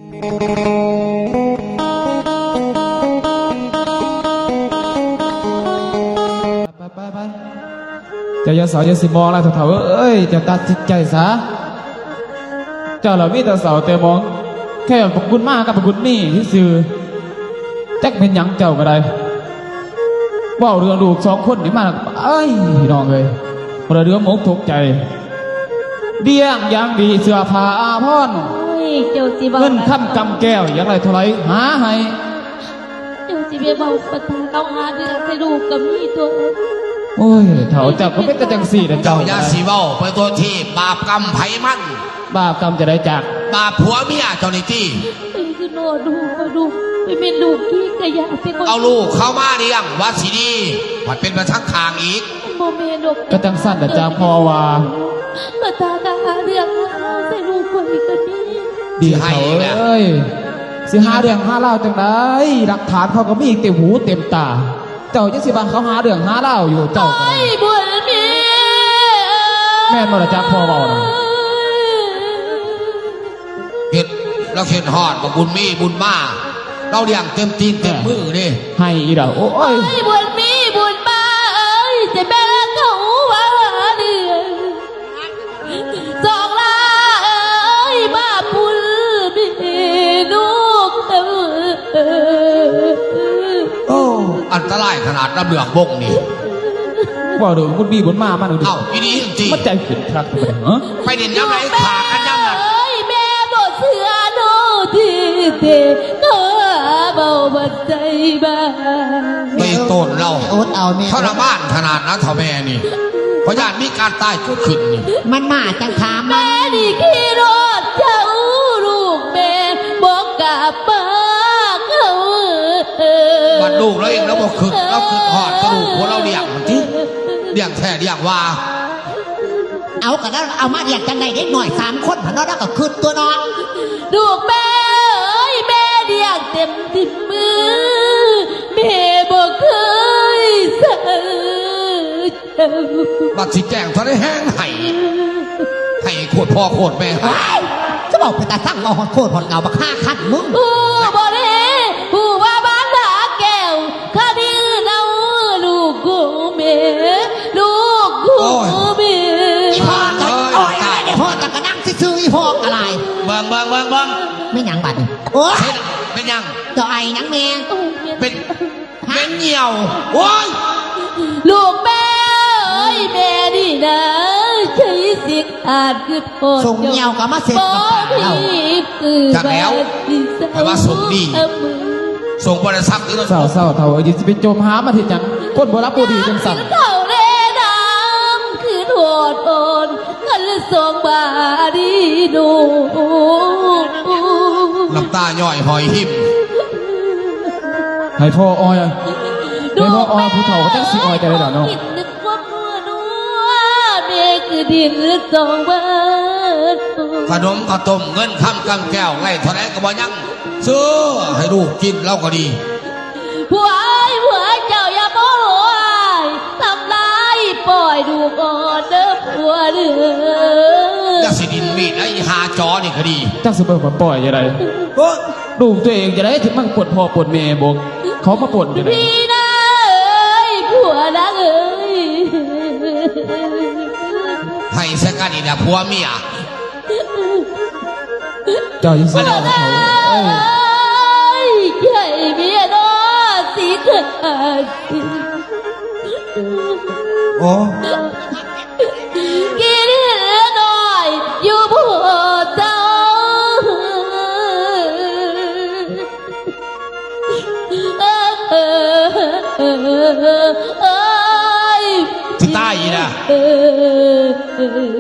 ໄປໆໆ ເຈົ້າຢ່າເສົ້າຢ່າຊິໝອງລະ ເຖົ້າໆເອີຍ ເຈົ້າຕັດສິນໃຈຊະ. ເຈົ້າລະມີແຕ່ເສົ້າແຕ່ໝອງ ແຄ່ບັກບຸນມາກັບບັກບຸນມີຊື່ໆ ຈັກເປັນຫຍັງເຈົ້າກໍໄດ້. ເວົ້າເລື່ອງລູກສອງຄົນນີ້ມາ ເອີຍ ພີ່ນ້ອງເອີຍ ບໍ່ໄດ້ເລື່ອງອົກຕົກໃຈ ລ້ຽງຢ່າງດີ ເສື້ອຜ້າອາພອນ ໂອ້ຍ ເຈົ້າຊິເວົ້າ ເງິນຄຳກຳແກ້ວ ຢາກໄດ້ເທົ່າໃດຫາໃຫ້. ເຈົ້າຊິໄປເວົ້າປະທາເຂົາຫາເລື່ອງໃສ່ລູກກໍມີຕົວະ. ໂອ້ຍ ເຖົ້າເຈົ້າກໍເປັນແຕ່ຈັ່ງຊີ້ແຫຼະ ເຈົ້າ ເຈົ້າຢ່າຊິເວົ້າໄປຕົວະທີບ ບາບກຳໃຜມັນ. ບາບກຳຈະໄດ້ຈັກ ບາບຜົວເມຍເຈົ້ານີ້ຕິ. ເປັນຄືໂນດລູກ ເອົາລູກໄປເປັນລູກຂີ້ຂະຫຍະຊິ ເອົາລູກເຂົາມາລ້ຽງວ່າຊິດີ ພັດເປັນໄປທາງຂ້າງອີກ. ບໍ່ແມ່ນດອກ ກໍຈັ່ງຊັ້ນລະຈ້າ ພໍ່ວ່າ ກໍຖ້າຫາເລື່ອງເອົາໃສ່ລູກຂ້ອຍກໍດີ. ດີເຖົ້າເອີຍ ຊິຫາເລື່ອງຫາລາວຈັ່ງໃດ ຫຼັກຖານເຂົາກໍມີເຕັມຫູເຕັມຕາ. ເຈົ້າຍັງຊິວ່າເຂົາຫາເລື່ອງຫາລາວຢູ່ ເຈົ້າກໍໄດ້. ໂອ້ຍ ບຸນມີ ແມ່ນບໍ່ລະຈັກພໍ່ເວົ້ານະ? ເຮັດ ລາວຄິດຮອດບັກບຸນມີບຸນມາ ລາວລ້ຽງເຕັມຕີນເຕັມມືເດ້. ໃຫ້ອີກແລ້ວ ໂອ້ຍ ໂອ້ຍ ບຸນມີບຸນມາເອີຍ ຈະແມ່ນເຂົາວ່າເລື່ອງ ສອງລາເອີຍ ມາປຸນເດລູກເອີຍ. ໂອ້ ອັນຕະລາຍຂະໜາດນຳເລື່ອງບົງນີ້. ເວົ້າເດີ ບຸນມີບຸນມາມັນ ເອົ້າ ອີ່ດີຈັ່ງຊີ້ ມັນໃຈຂຶ້ນຄັກ ເອີ ໄປຫຼິ້ນຍາມໃດ ຂ້າກັນຍາມນັ້ນ. ເອີຍ ແມ່ບໍ່ເຊື່ອໂນທີ່ເຕ ເຂົາຫາເວົ້າບໍ່ໃຈບ້ານ ໄປໂຕນເລົ່າ ອົດເອົາແມ່ ທໍລະມານຂະໜາດນະ ເຖົ້າແມ່ນີ້. ພະຍາດມີການຕາຍເກີດຂຶ້ນນີ້ ມັນມາຈັ່ງຖາມມັນ. ແມ່ນີ້ຂີ້ໂລດເຈົ້າ ລູກແມ່ບໍ່ກະປາກເຂົາ. ບັດລູກລາວເອງລາວບໍ່ຄຶດ ລາວຄຶດຮອດແຕ່ລູກຜູ້ລາວລ້ຽງຫັ້ນຕິ ລ້ຽງແທ້ລ້ຽງວ່າ. ເອົາ ກໍລາວເອົາມາລ້ຽງຈັ່ງໃດ ເດັກນ້ອຍສາມຄົນຫັ້ນເນາະ ລາວກໍຄຶດຕົວະເນາະ. ລູກແມ່ເອີຍ ແມ່ລ້ຽງເຕັມຕິດມື ແມ່ບໍ່ເຄີຍໃສ່ ບັດຊິແຈ້ງເທົ່າໃດແຮງໄຫ້ ໄຫ້ໂຄດພໍ່ໂຄດແມ່. ໂອ້ຍ ຄືເວົ້າເປັນຕາຊັງ ເວົ້າຮອດໂຄດຮອດເຫງົາ ບັກຫາຄັນມຶງ. ຮູ້ບໍ່ເດ ຮູ້ວ່າບ້ານນາແກ້ວ ຄະດີເນົາ ລູກກູແມ່ ລູກກູແມ່. ອີ່ພໍ່ກໍ ໂອ້ຍ ຕາຍ ອີ່ພໍ່ກໍນັ່ງຊື່ໆ ອີ່ພໍ່ກໍຫຼາຍ. ເບິ່ງ ເບິ່ງ ເບິ່ງ ເບິ່ງ ແມ່ນຫຍັງບັດນີ້? ໂອ້ຍ ເປັນຫຍັງ? ເຈົ້າໄອຫຍັງແມ່? ເປັນ ເປັນຫ່ຽວ. ໂອ້ຍ ລູກແມ່ເອີຍ ແມ່ນີ້ນາ ໃຊ້ສິກອາດຄຶດ ໂພດ ສົ່ງເຫຍົ້າກໍມາເຊັດກັບຂ້າເຮົາ. ຈັກແລ້ວ ໃຜວ່າສົ່ງດີ ສົ່ງບໍ່ໄດ້ຊັກ. ເສົ້າໆ ເຖົ້າເອີຍ ຊິໄປຈົມຫາມັນເຮັດຫຍັງ? ຄົນບໍ່ຫຼັບບໍ່ດີຈັ່ງຊັ້ນ. ເຂົ້າແລນ້ຳຄືໂທດອ່ອນ ກັນສອງບາດີໂນ. ນ້ຳຕາຍ້ອຍຫອຍຫິມ. ໃຫ້ພໍ່ອ້ອຍ ໃຫ້ພໍ່ອ້ອຍຜູ້ເຖົ້າ ຈັກຊິອ້ອຍແຕ່ໃດດອກເນາະ. ກິນຄວາມນົວໆ ແມ່ຄືດິນສອງບາດ. ຂະໜົມເຂົ້າຕົ້ມ ເງິນຄຳກຳແກ້ວ ໄດ້ເທົ່າໃດກໍບໍ່ຍັງ ຊື້ໃຫ້ລູກກິນລາວກໍດີ. ຜົວເອີຍ ຜົວເຈົ້າຢ່າໂມໂຫອ້າຍ ທຳລາຍປ່ອຍລູກອ່ອນເດີຜົວເດີ. ຢ່າຊິດິນມີດໄດ້ ອີ່ຫາຈໍນີ້ກໍດີ. ຈັກຊິເບິ່ງວ່າປ່ອຍຈັ່ງໃດ. ໂອ້ຍ ລູກຕົວເອງຈະໄດ້ ທີ່ມາປົນພໍ່ປົນແມ່ບໍ ເຂົາມາປົນຈັ່ງໃດ? ພີ່ນາເອີຍ ຜົວນາເອີຍ ໃຫ້ໃສ່ກັນອີກແລ້ວ ຜົວເມຍ. ເຈົ້າຊິເວົ້າເຖົ້າເອີຍ. ເອີຍ ໃຫຍ່ເມຍນ້ອຍຊິເກີດ ໂອ້ ກິນເຫຼືອນ້ອຍຢູ່ຜູ້ເຈົ້າ. ເອີຍ ຊິຕາຍອີກນະ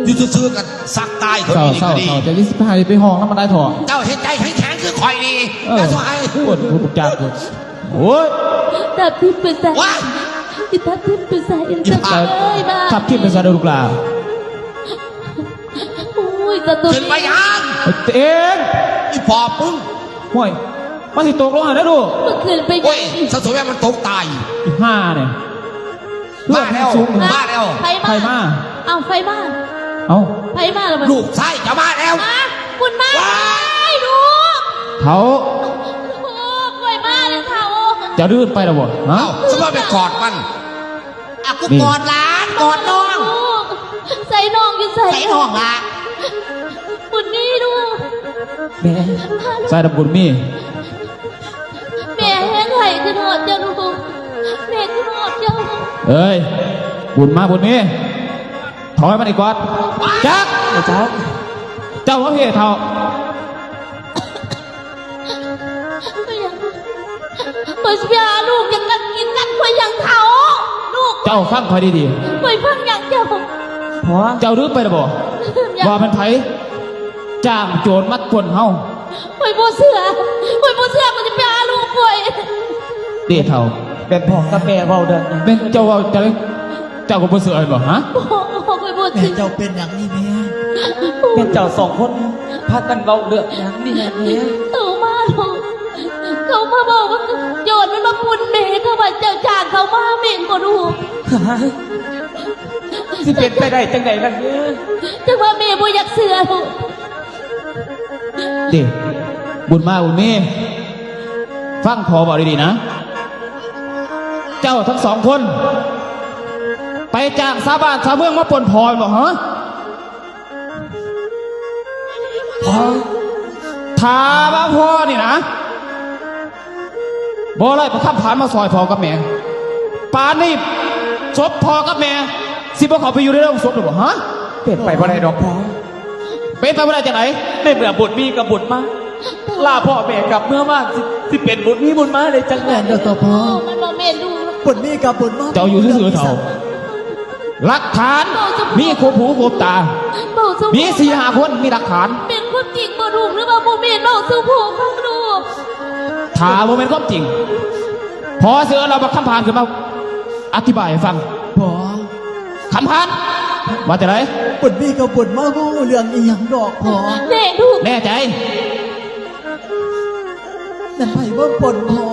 ຢູ່ຊື່ໆ ກັນສັກຕາຍເຂົາ ເສົ້າ ນີ້ກໍດີ. ເຈົ້າຢ່າຊິພາໄປຮ້ອງນຳມັນໄດ້ເຖາະ. ເຈົ້າເຮັດໃຈແຂງໆ ຄືຂ້ອຍນີ້. ເອີ ຢ່າຊ່ວຍ ຄົນຜູ້ຈັກ. ໂອ້ຍ ທັບທິມໄປໃສ? ວ້າຍ ຊິທັບທິມໄປໃສ? ອີ່ພາ ເອີຍ ມາ ທັບທິມໄປໃສເດີລູກຫຼ້າ? ໂອ້ຍ ສະຕຸນ ຂຶ້ນໄປຫຍັງ? ເອງ ອີ່ປອບມຶງ. ໂອ້ຍ ມັນຊິຕົກລົງຫັ້ນນະລູກ. ມັນຂຶ້ນໄປຫຍັງ? ໂອ້ຍ ສະສົມແມ່ນມັນຕົກຕາຍ. ອີ່ຫ່ານີ້ ມາແລ້ວ ເພື່ອນສູງ ມາແລ້ວ. ໃຜມາ? ໃຜມາ? ເອົ້າ ໃຜມາ? ເອົ້າ ໃຜມາລະບັດ? ລູກຊາຍຈະມາແລ້ວ. ຮະ? ບຸນມາ. ວ້າຍ ລູກ. ໃຜ ເຖົ້າ ໂອ້ ຂ້ອຍມາແລ້ວເຖົ້າ. ເຈົ້າລືມໄປແລ້ວບໍ່? ຮະ? ເອົ້າ ສະມາໄປກອດມັນ. ອ່ະ ກູ ນີ້ ກອດຫຼານ ກອດນ້ອງ. ໃສນ້ອງຢູ່ໃສ? ໃສນ້ອງລະ? ບຸນມີລູກ. ແມ່ ໃສລະບຸນມີ? ແມ່ແຮງໄຫ້ ຄືຮອດເຈົ້າລູກ ແມ່ຄືຮອດເຈົ້າ. ເອີຍ ບຸນມາ ບຸນມີ ຖອຍມານີ້ກ່ອນ. ຈັກ ເຈົ້າ ເຈົ້າມາພີ້ເຖົ້າ. ຂ້ອຍຊິໄປຫາລູກ ຢາກກັນກິນກັນ ຂ້ອຍຫຍັງເຖົ້າ ລູກ. ເຈົ້າຟັງຂ້ອຍດີໆ ຂ້ອຍຟັງຫຍັງເຈົ້າ. ພໍ່ ເຈົ້າລືມໄປແລ້ວບໍ່ ວ່າແມ່ນໃຜຈ້າງໂຈນມາປຸ້ນເຮົາ? ຂ້ອຍບໍ່ເຊື່ອ ຂ້ອຍບໍ່ເຊື່ອ ຂ້ອຍຊິໄປຫາລູກຂ້ອຍ. ເດ້ເຖົ້າ ແມ່ນພໍ່ກັບແມ່ເວົ້າເລື່ອງຫຍັງ? ແມ່ນເຈົ້າເວົ້າຈັ່ງໃດ? ເຈົ້າກໍບໍ່ເຊື່ອແມ່ນບໍ່? ຮະ? ບໍ່ ຂ້ອຍບໍ່ເຊື່ອ. ແມ່ເຈົ້າເປັນຫຍັງນີ້ແມ່? ແມ່ນເຈົ້າສອງຄົນພາກັນເວົ້າເລື່ອງຫຍັງນີ້ແມ່? ເຂົາມາລູກ ເຂົາມາເວົ້າວ່າໂຈນມັນມາປຸ້ນແມ່ ເຂົາວ່າເຈົ້າຈ້າງເຂົາມາແມ່ນບໍ່ລູກ? ຮະ? ຊິເປັນໄປໄດ້ຈັ່ງໃດລະ? ຈັ່ງວ່າແມ່ບໍ່ຢາກເຊື່ອລູກ. ເດ້ ບຸນມາ ບຸນມີ ຟັງພໍ່ເວົ້າດີໆນະ. ເຈົ້າທັງສອງຄົນ ໄປຈ້າງຊາວບ້ານຊາວເມືອງມາປຸ້ນພໍ່ແມ່ນບໍ່? ຮະ? ພໍ່ ຖ້າວ່າພໍ່ນີ້ນະ ບໍ່ໄດ້ປະຄຳຜານມາຊ່ອຍພໍ່ກັບແມ່ ປານນີ້ສົບພໍ່ກັບແມ່ຊິບໍ່ເຂົ້າໄປຢູ່ໃນໂລງສົບແລ້ວບໍ່? ຮະ? ເປັນໄປບໍ່ໄດ້ດອກພໍ່. ເປັນໄປບໍ່ໄດ້ຈັ່ງໃດ? ໃນເມື່ອບຸນມີກັບບຸນມາ ລາພໍ່ແມ່ກັບເມືອມາ ຊິ ຊິເປັນບຸນມີບຸນມາໄດ້ຈັ່ງໃດ? ແມ່ນແລ້ວຕົວພໍ່ ມັນບໍ່ແມ່ນລູກ. ບຸນມີກັບບຸນມາ ເຈົ້າຢູ່ຊື່ໆເຖົ້າ. ຫຼັກຖານມີຄົບຫູຄົບຕາ ມີສີ່ຫ້າຄົນ ມີຫຼັກຖານ. ແມ່ນຄວາມຈິງບໍ່ລູກ ຫຼືວ່າບໍ່ແມ່ນ? ເວົ້າສູ່ພໍ່ຟັງລູກ. ຖ້າບໍ່ແມ່ນຄວາມຈິງ ພໍ່ຊິເອີ້ນເອົາບັກຄຳຜານຂຶ້ນມາອະທິບາຍໃຫ້ຟັງ. ພໍ່ ຄຳຜານ ວ່າຈັ່ງໃດ? ບຸນມີກັບບຸນມາບໍ່ຮູ້ເລື່ອງອີ່ຫຍັງດອກພໍ່. ແນ່ລູກ ແນ່ໃຈ? ແມ່ນໃຜມາປົ້ນພໍ່?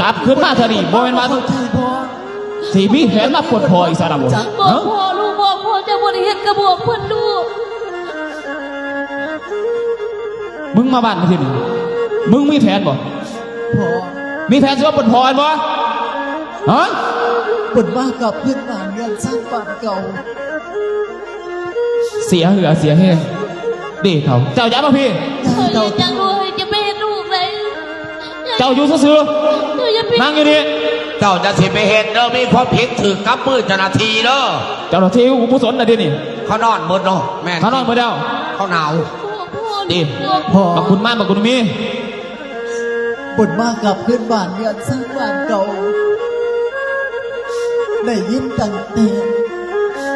ກັບຄືນມາເທື່ອນີ້ ບໍ່ແມ່ນວ່າ ເຂົ້າໃຈພໍ່? ຊິມີແຜນມາປົ້ນພໍ່ອີກຊັ້ນນະບໍ່? ບອກພໍ່ລູກ ບອກພໍ່ ເຈົ້າບໍ່ໄດ້ເຮັດກະບອກເພິ່ນລູກ. ມຶງມາບ້ານມື້ຄືນນີ້ ມຶງມີແຜນບໍ່? ພໍ່ ມີແຜນຊິມາປົ້ນພໍ່ແມ່ນບໍ່? ຮະ? ປົ້ນມາກັບຄືນບ້ານເຮືອນຊານບ້ານເກົ່າ. ເສຍເຫື່ອເສຍແຮງເດ້ເຖົ້າ. ເຈົ້າຢ່າມາພີ້. ເຈົ້າຢ່າໄປເຮັດລູກເລີຍ. ເຈົ້າຢູ່ຊື່ໆ. ເຈົ້າຢ່າໄປ ນັ່ງຢູ່ນີ້. ເຈົ້າຢ່າຊິໄປເຮັດເດີ ມີຄວາມຜິດຖືກກັບມືເຈົ້າໜ້າທີ່ເດີ. ເຈົ້າໜ້າທີ່ ກູບໍ່ສົນລະເດນີ້. ເຂົານອນໝົດເນາະ. ແມ່ນ ເຂົານອນໝົດແລ້ວ. ເຂົາໜາວ. ນີ້ ພໍ່ ບັກບຸນມາ ບັກບຸນມີ ບຸນມາກັບຄືນບ້ານເຮືອນຊານບ້ານເກົ່າ. ໄດ້ຍິນຕັ້ງແຕ່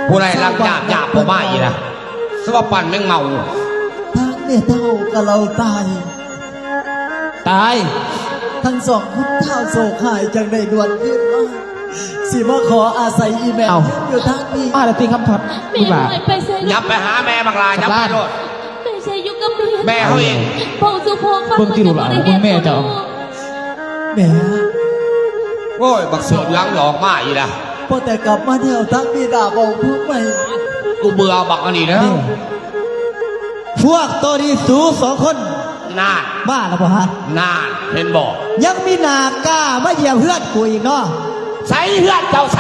ຜູ້ໃດລັກຍາບຍາບບໍ່ມາອີກລະ ສະວ່າປັ້ນແມງເມົາ. ທາງແມ່ເຖົ້າກະເລົ່າຕາຍ ຕາຍ. ທັງສອງຄົນທ້າວໂສກຮ້າຍ ຈັ່ງໄດ້ດວນຄືນມາ ຊິມາຂໍອາໄສອີ່ແມ່ ເອົ້າ ຢູ່ທາງນີ້. ມາແລ້ວຕິຄຳພັດ ແມ່ ລູກຫຼ້າ ໄປໃສລູກ? ຫຍັບໄປຫາແມ່ບັກຫຼ້າ ຫຍັບໄປໂລດ. ແມ່ໃສຢູ່ກັບແມ່? ແມ່ເຮົາເອງ. ເວົ້າສູ່ພໍ່ຟັງ. ເບິ່ງຕິລູກຫຼ້າ ເບິ່ງແມ່ເຈົ້າ. ແມ່ ໂອ້ຍ ບັກເສືອເຫຼືອງອອກມາອີກລະ. ພໍແຕ່ກັບມາແນວທາງນີ້ ໜ້າເວົ້າເພິ່ນໄປ. ກູເບື່ອບັກອັນນີ້ແລ້ວ. ນີ້ ພວກໂຕນີ້ ສູສອງຄົນ ນານ ມາແລ້ວບໍ່ຮະ? ນານ ເຫັນບໍ່? ຍັງມີໜ້າກ້າມາຢຽບເຮືອນກູອີກເນາະ. ໃສເຮືອນເຈົ້າໃສ?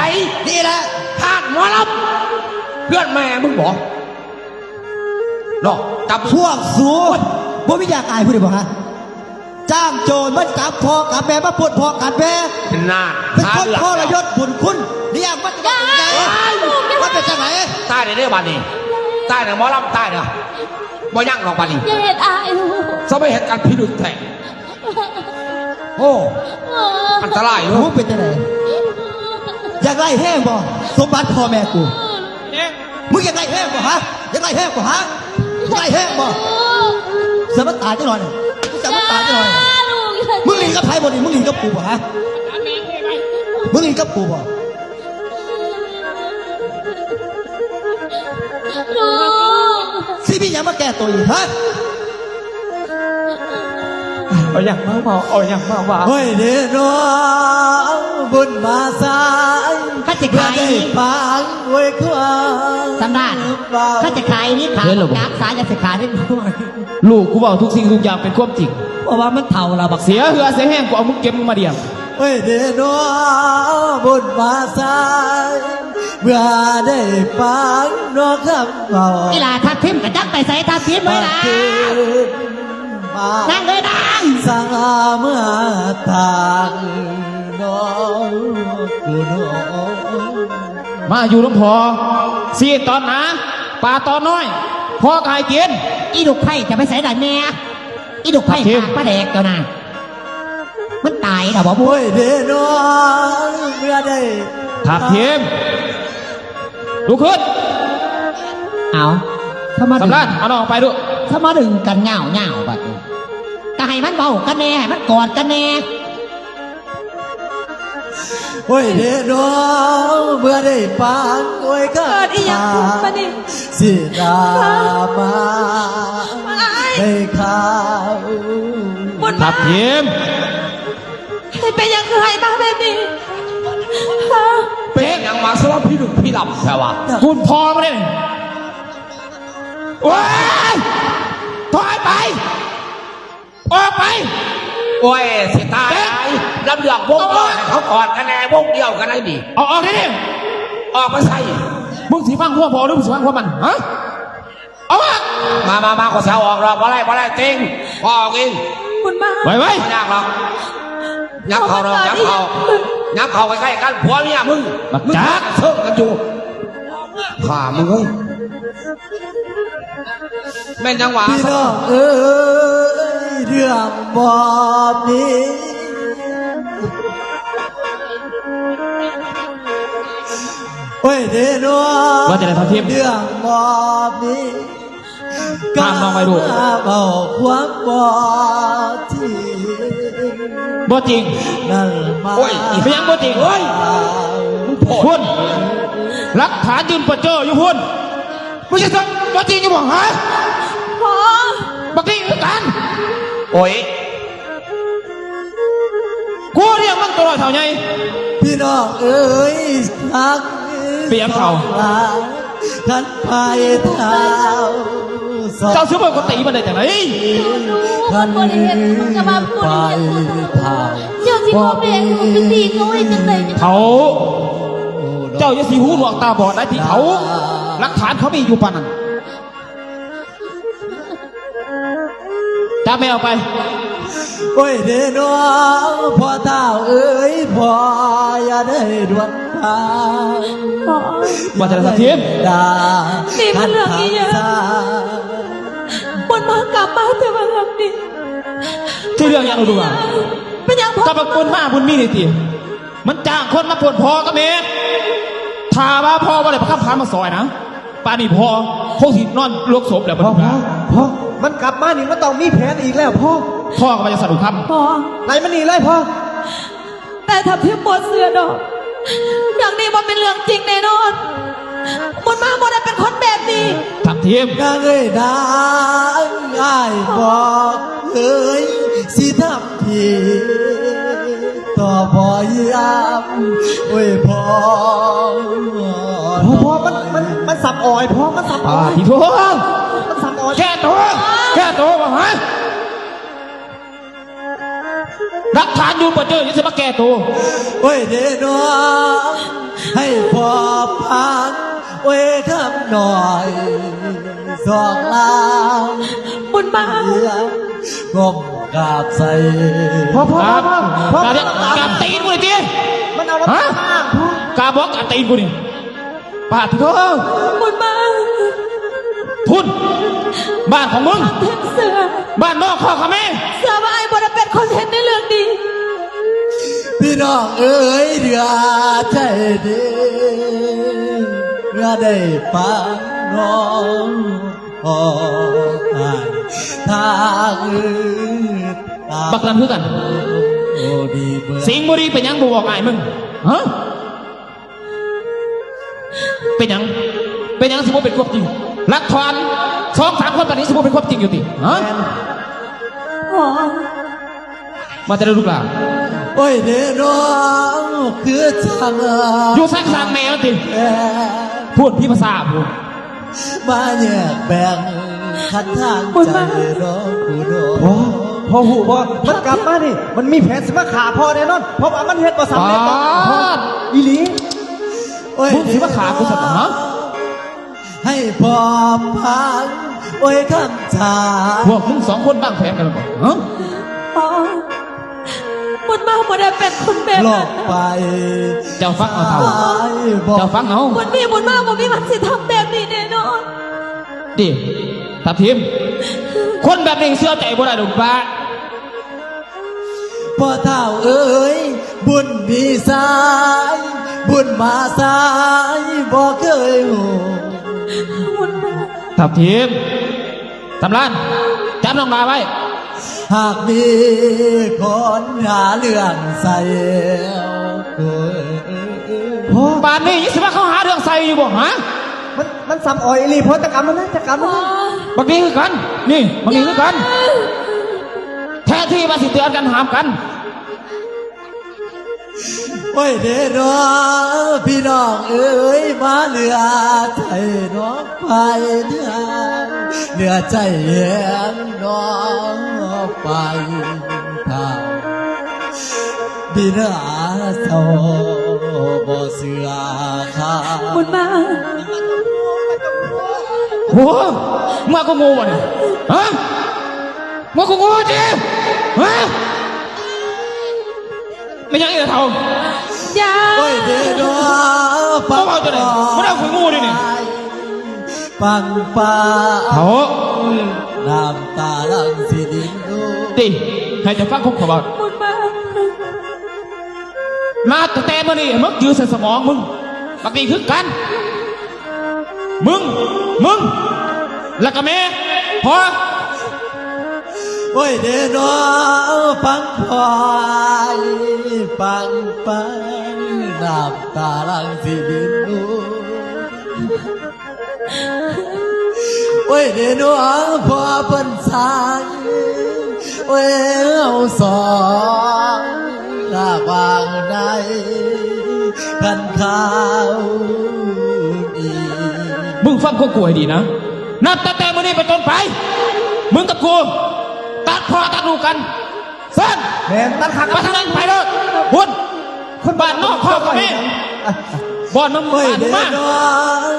ນີ້ແຫຼະ ຮ້ານໝໍລຳ ເຮືອນແມ່ມຶງບໍ່? ເນາະ ກັບພວກສູ ບໍ່ມີຢາກອາຍຜູ້ໃດບໍ່ຮະ? ຈ້າງໂຈນມາຈັບພໍ່ກັບແມ່ ມາປຸ້ນພໍ່ກັບແມ່. ນານ ເປັນຄົນ ຫາເລື່ອງ ທໍລະຍົດບຸນຄຸນ ລ້ຽງມັນເປັນໃຫຍ່. ມັນເປັນຈັ່ງໃດ? ຕາຍແລ້ວເດີບາດນີ້ ຕາຍແລ້ວ ໝໍລຳຕາຍແລ້ວ ບໍ່ຍັງດອກບາດນີ້. ຢ່າເຮັດອາຍລູກ. ຊະໄປເຮັດກັນພິລຸດແທ້. ໂອ້ ອັນຕະລາຍເດີ. ເປັນຈັ່ງໃດ? ຢາກໄດ້ແຮງບໍ່ ສົມບັດພໍ່ແມ່ກູ? ມຶງຢາກໄດ້ແຮງບໍ່ຮະ? ຢາກໄດ້ແຮງບໍ່ຮະ? ຢາກໄດ້ແຮງບໍ່? ສະມາຕາຍຈັກໜ່ອຍ ສະມາຕາຍຈັກໜ່ອຍ. ມຶງຫຼິ້ນກັບໃຜບໍ່ນີ້? ມຶງຫຼິ້ນກັບກູບໍ່ຮະ? ມຶງຫຼິ້ນກັບກູບໍ່? ລູກ ຊິມີຫຍັງມາແກ້ໂຕອີກຮະ? ເອົາຫຍັງມາເວົ້າ ເອົາຫຍັງມາວ່າ. ໂອ້ຍເດເນາະ ບຸນມາສາຍ ຄັນຊິຂາຍ ເພື່ອໄດ້ຟັງໂອຍຄວາມ ສຳລານ ຄັນຊິຂາຍນີ້ຂາຍ ເຫັນແລ້ວບໍ່? ຈັກສາຍ ຢ່າຊິຂາຍເປັນພວກ. ລູກກູເວົ້າທຸກສິ່ງທຸກຢ່າງເປັນຄວາມຈິງ. ເພາະວ່າມັນເຖົ້າແລ້ວບັກ ເສຍເຫື່ອເສຍແຮງ ກູເອົາມຶງເກັບມາລ້ຽງ. ໂອ້ຍເດເນາະ ບຸນມາຊາຍ ເມື່ອໄດ້ຟັງເນາະຄຳເວົ້າ. ອີ່ຫຼ້າທັບທິມກະຈັກໄປໃສ ທັບທິມເອີຍຫຼ້າ. ມາ ນາງເອີຍນາງ ສັ່ງເອົາເມືອຕາງເນາະ ກູເນາະ. ມາຢູ່ນຳພໍ່ ຊີ້ນຕອນໜາ ປາຕອນນ້ອຍ ພໍ່ກະໃຫ້ກິນ. ອີລູກໄຜ່ຈະໄປໃສລະແມ່? ອີລູກໄຜ່ ປາກປາແດກເຈົ້ານະ ມັນຕາຍແລ້ວບໍ່ບຸ? ໂອ້ຍເດເນາະ ເມື່ອໃດ ທັບທີມ ລຸກຂຶ້ນ. ເອົາ ສຳລານ ເອົານ້ອງອອກໄປດູ. ສະມາດຶງກັນຍາວໆ ບັດນີ້ ກະໃຫ້ມັນເວົ້າກັນແດ່ ໃຫ້ມັນກອດກັນແດ່. ໂອ້ຍເດເນາະ ເມື່ອໄດ້ຟັງ ໂອ້ຍ ເກີດອີ່ຫຍັງຂຶ້ນບາດນີ້? ຊິດາມາ ອ້າຍ ໄດ້ຂ່າວ ບຸນມາ ທັບທີມ ເຮັດເປັນຫຍັງຄືໃຫ້ມາແບບນີ້? ຮະ ເປັນຫຍັງມາສະລະພິລຶກພິລຳແທ້ວະ? ກຸນພໍ່ມາເດ້. ໂອ້ຍ ຖອຍໄປ ອອກໄປ. ໂອ້ຍ ຊິຕາຍ ເປັນ ລຳເລື່ອງວົງ ອອກ ໃຫ້ເຂົາກອດກັນແດ່ ວົງດຽວກັນໄດ້ນີ້. ເອົາອອກເດນີ້. ອອກໄປໃສ? ມຶງຊິຟັງຄວາມພໍ່ ຫຼື ມຶງຊິຟັງຄວາມມັນ ຮະ? ອອກມາ ມາ ມາ ມາ ຂໍເອົາອອກດອກ. ບໍ່ໄດ້ ບໍ່ໄດ້ ຕິງ ພໍ່ອອກເອງ. ບຸນມາ ໄວໆ ບໍ່ຍາກດອກ. ຍັບເຂົ້າດອກ ຍັບເຂົ້າ ຍັບເຂົ້າໃກ້ໆກັນ ຜົວເມຍມຶງ ບັກຈັກ ເຊີງກັນຢູ່. ຂ້າມຶງເອີຍ ແມ່ນຫຍັງຫວາ? ພີ່ນ້ອງເອີຍ ເລື່ອງບໍ່ມີ ໂອ້ຍເດເນາະ ວ່າຈັ່ງໃດ ທັບທີມ? ເລື່ອງບໍ່ມີ ຫ້າມນ້ອງໄວ້ລູກ. ເວົ້າຄວາມບໍ່ຈິງ ບໍ່ຈິງ. ນັ້ນມາ ໂອ້ຍ ອີ່ຫຍັງບໍ່ຈິງ? ເຮີ້ຍ ພຸ້ນ ຫຼັກຖານຢືນປະເຈີຢູ່ພຸ້ນ. ມຶງຈະບໍ່ຈິງຢູ່ບໍ່ ຮະ? ພໍ່ ບັກນີ້ຄືກັນ. ໂອ້ຍ ກູລ້ຽງມັນໂຕນ້ອຍເທົ່າໃຫຍ່. ພີ່ນ້ອງເອີຍ ຮັກ ເປັນຫຍັງເຖົ້າ? ຄັນໄປເຖົ້າ ເຈົ້າຊິບໍ່ກະຕີມັນໄດ້ຈັ່ງໃດ? ຄັນໄປເຖົ້າ ເຈົ້າຊິບໍ່ແບກລູກໄປຕີເຂົາໄວ້ຈັ່ງໃດ? ເຖົ້າ ເຈົ້າຢ່າຊິຫູໜວກຕາບອດໄດ໋ ທີ່ເຖົ້າ ຫຼັກຖານເຂົາມີຢູ່ປານນັ້ນ. ຈັບແມ່ອອກໄປ. ໂອ້ຍເດເນາະ ພໍ່ທ້າວເອີຍ ພໍ່ຢ່າໄດ້ດ່ວນພາ. ພໍ່ ວ່າຈັ່ງໃດ ທັບທີມ? ນີ້ມັນເລື່ອງອີ່ຫຍັງ? ບຸນມາກັບມາແຕ່ວ່າເລື່ອງນີ້ ທີ່ເລື່ອງຫຍັງລູກຫຼານ? ເປັນຫຍັງພໍ່? ກັບບັກບຸນມາບຸນມີນີ້ຕິ? ມັນຈ້າງຄົນມາປົນພໍ່ກັບແມ່. ຖ້າວ່າພໍ່ບໍ່ໄດ້ບັກຄຳພາມາຊ່ອຍນະ ປ່ານນີ້ພໍ່ຄົງຊິນອນໂລງສົບແລ້ວ. ພໍ່ ພໍ່ ພໍ່ ມັນກັບມານີ້ມັນຕ້ອງມີແຜນອີກແລ້ວພໍ່. ພໍ່ກໍວ່າຈັ່ງຊັ້ນ ບຸນຄຳ. ພໍ່ ໄລ່ມັນໜີເລີຍພໍ່. ແຕ່ທັບທິມບໍ່ເຊື່ອດອກ ເລື່ອງນີ້ບໍ່ແມ່ນເລື່ອງຈິງແນ່ນອນ. ບຸນມາບໍ່ໄດ້ເປັນຄົນແບບນີ້. ທັບທິມ ນາງເອີຍນາງ ອ້າຍບອກເອີຍ ຊິທຳ ທີ່ຕໍ່ບໍ່ຍາມ ໂອ້ຍ ພໍ່ ພໍ່ ພໍ່ ມັນ ມັນ ມັນສຳອອຍ ພໍ່ ມັນສຳອອຍ. ປາດຕິໂທ ມັນສຳອອຍ. ແກ້ຕົວ ແກ້ຕົວບໍ່ ຮະ? ຫຼັກຖານຢູ່ປະເຈີ ຍັງຊິມາແກ້ໂຕ. ໂອ້ຍເດເນາະ ໃຫ້ພໍ່ຟັງ ໂອ້ຍ ຄຳນ້ອຍສອງລາວ ບຸນມາ ກ້ມກາບໃສ່. ພໍ່ ພໍ່ ພໍ່ ພໍ່ ກາບ ກາບຕີນກູນີ້ຕິ? ມັນເອົາ ຮະ? ກາບບໍ່ ກາບຕີນກູນີ້. ປາດໂທ ບຸນມາ ພຸ້ນ ບ້ານຂອງມຶງ ເຊື່ອ ບ້ານນອກຄອກຂະແມ ເຊື່ອວ່າອ້າຍບໍ່ໄດ້ເປັນຄົນເຮັດໃນເລື່ອງນີ້. ພີ່ນ້ອງເອີຍ ເຫຼືອໃຈເດ ເມື່ອໄດ້ຟັງນ້ອງ ຂໍໃຫ້ທາງອື່ນ ບັກນັ້ນຄືກັນ ໂອດີເບີດ ສິງບໍ່ດີເປັນຫຍັງບໍ່ບອກອ້າຍມຶງ ຮະ? ເປັນຫຍັງ? ເປັນຫຍັງຊິບໍ່ເປັນຄວາມຈິງ? ຫຼັກຖານສອງສາມຄົນປານນີ້ຊິບໍ່ເປັນຄວາມຈິງຢູ່ຕິ? ຮະ? ພໍ່ ມາແຕ່ໃດລູກຫຼານ? ໂອ້ຍເດນ້ອງ ຄືຊ່າງ ຢູ່ໃສ ຊ່າງແມ່ມັນຕິ? ແມ່ ພຸ້ນ ຜີພາສາພຸ້ນ ມາແຍກແບ່ງ ຄັນທາງໃຈລອງຜູ້ນ້ອງ ໂອ້ ພໍ່ຮູ້ບໍ່? ມັນກັບມານີ້ ມັນມີແຜນຊິມາຂ້າພໍ່ແນ່ນອນ ເພາະວ່າມັນເຮັດບໍ່ສຳເລັດດອກ ປາດ ອີ່ຫຼີ. ໂອ້ຍ ມຶງຊິມາຂ້າກູຊັ້ນຫະ? ໃຫ້ພໍ່ຟັງ ໂອ້ຍ ຄຳຈາ ພວກມຶງສອງຄົນວາງແຜນກັນແລ້ວບໍ່? ຮະ? ພໍ່ ບຸນມາບໍ່ໄດ້ເປັນຄົນແບບນັ້ນ ຫຼອກໄປ ເຈົ້າຟັງເອົາເຖົ້າ ເຈົ້າຟັງເອົາ ບຸນມີ ບຸນມາບໍ່ມີວັນຊິທຳແບບນີ້ແນ່ນອນ. ຕິ ທັບທິມ ຄົນແບບນີ້ເຊື່ອໃຈບໍ່ໄດ້ດອກປ້າ. ພໍ່ເຖົ້າເອີຍ ບຸນມີສາຍ ບຸນມາສາຍ ບໍ່ເຄີຍຮູ້ ທັບທິມ ສຳລານ ຈັບນ້ອງຫຼ້າໄວ້ ຫາກມີຄົນຫາເລື່ອງໃສ່ ໂອ້ຍ ໂອ້ ປານນີ້ຍັງຊິມາເຂົ້າຫາເລື່ອງໃສ່ຢູ່ບໍ່ຫະ? ມັນ ມັນສຳອອຍອີ່ຫຼີ ພໍ່ ຈັດການມັນນະ ຈັດການມັນນະ. ບັກນີ້ຄືກັນ ນີ້ ບັກນີ້ຄືກັນ ຢ່າ ແທນທີ່ວ່າຊິເຕືອນກັນຫ້າມກັນ. ໂອ້ຍເດເນາະ ພີ່ນ້ອງເອີຍ ມາເຫຼືອໃຈນ້ອງໄປເໜືອ ເຫຼືອໃຈແຮງນ້ອງໄປ ຖ້າບິນຫາເຈົ້າບໍ່ເຊື່ອຂ້າ ບຸນມາ. ໂອ້ ມາກໍໂງ່ບໍ່ນີ້ ຮະ? ມາກໍໂງ່ຕິ ຮະ? ແມ່ນຫຍັງອີກລະເຖົ້າ? ຢ່າ ໂອ້ຍເດເນາະ ເວົ້າ ເວົ້າຈັ່ງໃດ? ມັນເອົາຂ້ອຍໂງ່ເດນີ້ ປັງປາ ເຖົ້າ ນ້ຳຕາຫຼັ່ງຊິລິນດູ ຕິ ໃຫ້ເຈົ້າຟັງຄວາມຂ້ອຍເວົ້າ ບຸນມາ ນັບຕັ້ງແຕ່ມື້ນີ້ ໃຫ້ມຶງຈື່ໃສ່ສະໝອງມຶງ ບັກນີ້ຄືກັນ. ມຶງ ມຶງ ແລ້ວກໍແມ່ ພໍ່ ໂອ້ຍເດເນາະ ປັງປາຍ ປັງປາຍ ນ້ຳຕາຫຼັ່ງຊິລິນດູ ໂອ້ຍເດເນາະ ພໍ່ເພິ່ນສ້າງ ໂອ້ຍ ເຮົາສອງລະຫວ່າງໃນ ຄັນຂ່າວດີ ມຶງຟັງຂອງກູໃຫ້ດີນະ ນັບຕັ້ງແຕ່ມື້ນີ້ເປັນຕົ້ນໄປ ມຶງກັບກູ ຕັດພໍ່ຕັດລູກກັນ ເຊີນ ແມ່ນ ຕັດຂາດ ໄປທາງໃດໄປໂລດ ພຸ້ນ ຄົນບ້ານນອກຄອກກໍມີ ບ່ອນມັນ ເອີຍ ບ້ານ ເດ ມາ ເນາ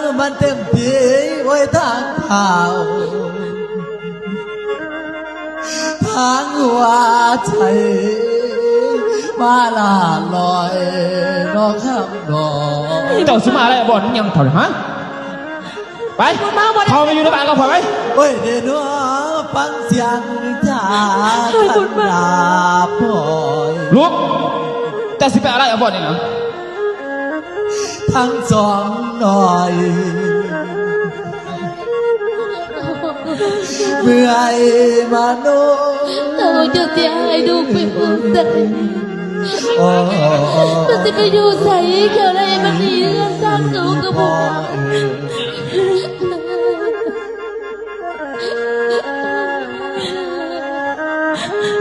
ະ ມັນເຕັມທີ່ ໂອ້ຍ ທາງເຂົ້າ ທາງຫົວໃຈ ມາລາດລອຍ ເນາະ ຄຳນ້ອຍ ເຈົ້າຊິມາໄລ່ບ່ອນຫຍັງເທົ່ານີ້ ຮະ? ໄປ ເຂົ້າໄປຢູ່ໃນບ້ານກັບຂ້ອຍໄປ ໂອ້ຍ ເດເນາະ ຟັງສຽງຈາ ເອີຍ ຄັນດາບອຍ ລຸກ ເຈົ້າຊິໄປອາໄລອາວອນນີ້ນະ ທັງສອງນ້ອຍ ເມື່ອຍມາໂນ ເຈົ້າຈະເສຍໃຫ້ລູກໄປຢູ່ໃສ? ມັນຊິໄປຢູ່ໃສ? ເຈົ້າໄດ້ມັນໜີເຮືອນຊານເກົ່າກໍບໍ່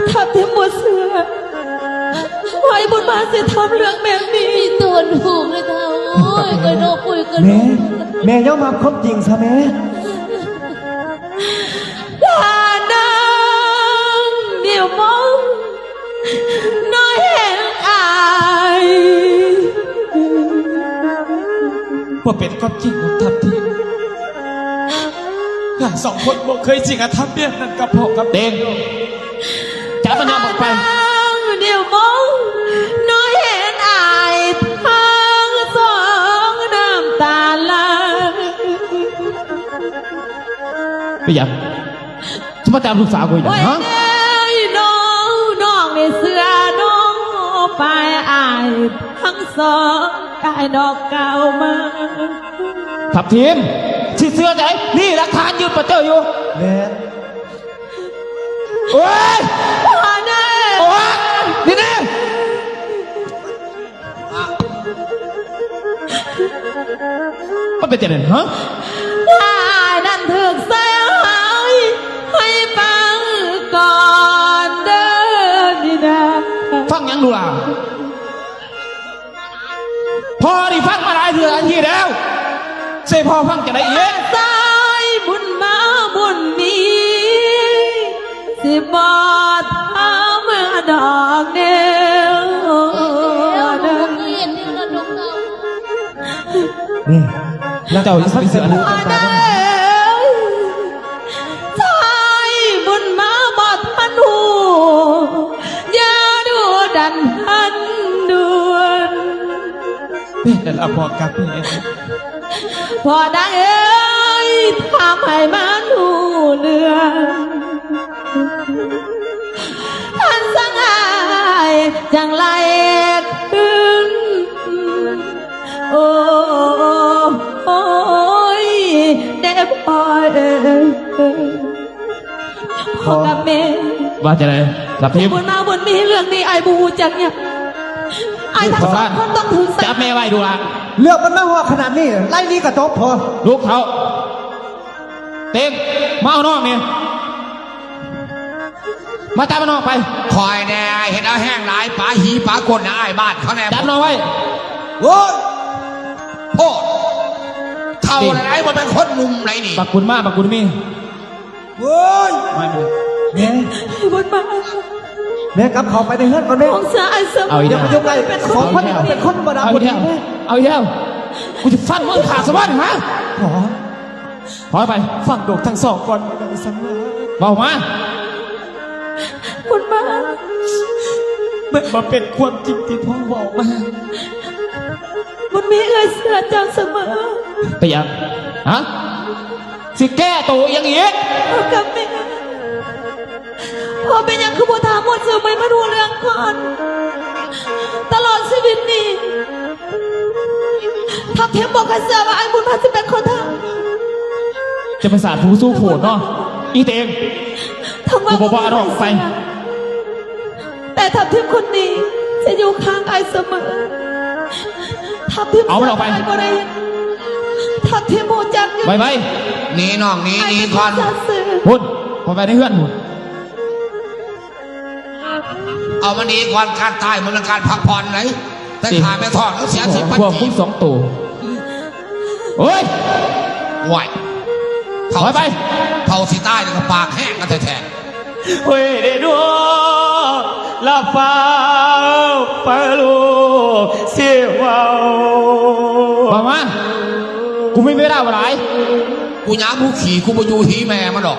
ທັບທິມບໍ່ເຊື່ອ ວ່າໄອ້ບຸນມາຊິທຳເລື່ອງແບບນີ້ ມີຕົວລູກເລີຍເຖົ້າ ໂອ້ຍ ຂ້ອຍນອກ ໂອ້ຍ ຂ້ອຍນອກ ແມ່ ແມ່ຍອມຮັບຄວາມຈິງຊະແມ່. ທ່ານນາງນິວມອງ ນ້ອຍແຫ່ງອາຍ ບໍ່ເປັນຄວາມຈິງຂອງທ່ານທີ່ ເຮົາສອງຄົນບໍ່ເຄີຍຈິງອະທຳແບບນັ້ນກັບພໍ່ກັບແມ່ ເຕັງ ຈັບມັນນຳອອກໄປ ນາງນິວມອງ ນ້ອຍແຫ່ງອາຍ ທັງສອງນ້ຳຕາໄຫຼ ເປັນຫຍັງ? ຊິມາຈັບລູກສາວຂ້ອຍຫຍັງ ໂອ້ຍ ຮະ? ເອີຍ ນ້ອງ ນ້ອງນີ້ເຊື່ອນ້ອງໄປ ອ້າຍທັງສອງ ອ້າຍນອກກ່າວມາ ທັບທີມ ຊິເຊື່ອໃດ? ນີ້ຫຼັກຖານຢືນປະເຈີຢູ່ ແມ່ນ ໂອ້ຍ ພໍ່ນາງ ໂອ້ຍ ນີ້ນະ ມັນເປັນຈັ່ງໃດ ຮະ? ອ້າຍນັ້ນຖືກໃສ່ຮ້າຍ ໃຫ້ຟັງກ່ອນເດີ ນີ້ນະ ຟັງຫຍັງລູກຫຼານ? ພໍ່ນີ້ຟັງມາຫຼາຍເທື່ອຫຼາຍທີແລ້ວ ຊິໃຫ້ພໍ່ຟັງຈັ່ງໃດອີກ? ຊາຍບຸນມາບຸນມີ ບໍ່ທຳດອກເດີ ນີ້ ເຈົ້າຊິໄປເຊື່ອອັນນັ້ນ ຊາຍບຸນມາບໍ່ທັນຮູ້ ຢ່າດຸດັນທັນດ່ວນ ເປັນລະບອກກັບແມ່ ພໍ່ນາງເອີຍ ທຳໃຫ້ມັນຮູ້ເລື່ອງ ທ່ານສັ່ງອ້າຍຈັ່ງໄລ່ຄືນ ໂອ້ຍ ແດ່ພໍ່ເອີຍ ພໍ່ກັບແມ່ ວ່າຈັ່ງໃດ? ລັບທິບ ບຸນມາບຸນມີ ເລື່ອງນີ້ອ້າຍບໍ່ຮູ້ຈັກຫຍັງ ອ້າຍທັງສອງຄົນຕ້ອງຖືກໃສ່ ຈັບແມ່ໄວ້ດູລະ ເລື່ອງມັນມາຮອດຂະໜາດນີ້ ໄລ່ໜີກະຈົບພໍ ລູກເຖົ້າ ເຕັງ ມາເອົານ້ອງນີ້ ມາຈັບເອົານ້ອງໄປ ຂ້ອຍແດ່ ເຮັດເອົາແຮງຫຼາຍ ປາຫີປາກົ້ນໃນອ້າຍບ້ານເຂົາແດ່ ຈັບນ້ອງໄວ້ ໂອ້ຍ ໂພດ ເຖົ້າແລ້ວໄດ໋ ບໍ່ແມ່ນຄົນໜຸ່ມໃດ໋ນີ້ ບັກບຸນມາ ບັກບຸນມີ ໂອ້ຍ ມາແມ່ ບຸນມາ ແມ່ກັບເຂົ້າໄປໃນເຮືອນກ່ອນແມ່ ຂອງຊາຍສະ ເອົາອີກແລ້ວ ຢ່າໄປຢູ່ໃກ້ ສອງຄົນເປັນຄົນບໍ່ດັງ ເອົາອີກແລ້ວ ເອົາອີກແລ້ວ ກູຊິຟັນມຶງຂາດສະບັ້ນ ຮະ ຂໍ ຖອຍໄປ ຟັງລູກທັງສອງກ່ອນ ເວົ້າມາ ບຸນມາ ມັນບໍ່ເປັນຄວາມຈິງທີ່ພໍ່ເວົ້າມາ ບຸນມີ ເອື້ອຍເຊື່ອເຈົ້າສະເໝີ ເປັນຫຍັງ ຮະ ຊິແກ້ໂຕອີ່ຫຍັງອີກ ກັບແມ່ ພໍ່ເປັນຫຍັງຄືບໍ່ຖາມໝົດຊື່ໄປມາຮູ້ເລື່ອງກ່ອນ ຕະຫຼອດຊີວິດນີ້ ທັບທິມບໍ່ເຄີຍເຊື່ອວ່າອ້າຍບຸນມາຊິເປັນຄົນທຳ ຈະມາສາດຜູ້ສູ້ໂພດເນາະ ອີ່ເຕັງ ທັງວ່າ ກູບໍ່ວ່າດອກ ໄປ ແຕ່ທັບທິມຄົນນີ້ຈະຢູ່ຂ້າງອ້າຍສະເໝີ ທັບທິມ ເອົາມັນອອກໄປ ບໍ່ໄດ້ ທັບທິມຮູ້ຈັກຢູ່ ໄວໆ ໜີນ້ອງໜີ ໜີກ່ອນ ພຸ້ນ ເຂົ້າໄປໃນເຮືອນພຸ້ນ ເອົາມັນໜີກ່ອນ ການຕາຍມັນເປັນການພັກຜ່ອນໃດ໋ ແຕ່ຂ້າແມ່ທ້ອງເຮົາເສຍສິບພັນ ພວກມຶງສອງໂຕ ໂອ້ຍ ໂອ້ຍ ຖອຍໄປ ເຖົ້າຊິຕາຍແລ້ວກໍປາກແຫ້ງກັນແທ້ໆ ໂອ້ຍ ເດໂດ ລະຟ້າວ ຟ້າໂລ ຊິເວົ້າ ປະມານ ກູມີເວລາບໍ່ຫຼາຍ ກູຍາມກູຂີ່ ກູບໍ່ຢູ່ທີ່ແມ່ມັນດອກ